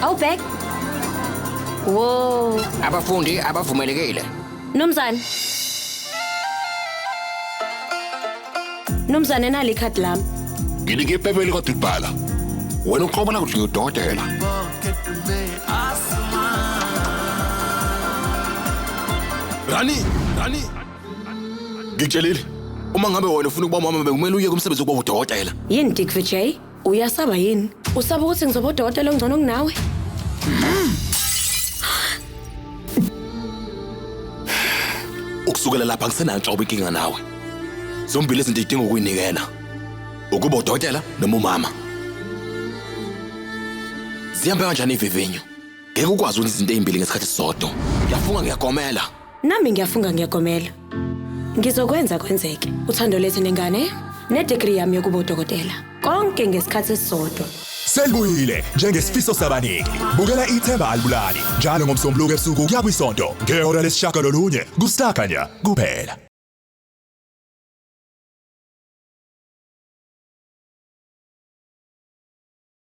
Awubhek. Wo. Abafundi abavumelekile. Mnumzane. Mnumzane nali ikhadi lami. Nginike iphepha elikade ulibhala. Wena uqobo lakho udokotela. Rani, Rani. Ngikutshelile. Uma ngabe wena ufuna ukuba umama bekumele uye kumsebenzi wokuba udokotela. Yini Dick Vijay? Uyasaba yini? Usaba ukuthi ngizoba udokotela ongcono kunawe? Ukusukela lapha ngisenayo nhlobo inkinga nawe. Zombili izinto idinga ukuyinikela. Ukuba udokotela noma umama. Zihambe kanjani ivivinyo? Ngeke ukwazi ukwenza izinto ezimbili ngesikhathi esisodwa. Ngiyafunga ngiyagomela. Nami ngiyafunga ngiyagomela. Ngizokwenza kwenzeke. Uthando lethu nengane nedegree yami yokuba udokotela. Konke ngesikhathi esisodwa. Selibuyile njengesifiso sabaningi. Bukela ithemba alibulali njalo ngomsombuluko ebusuku kuya kwisonto ngehora lesishagalolunye kuStar Khanya kuphela.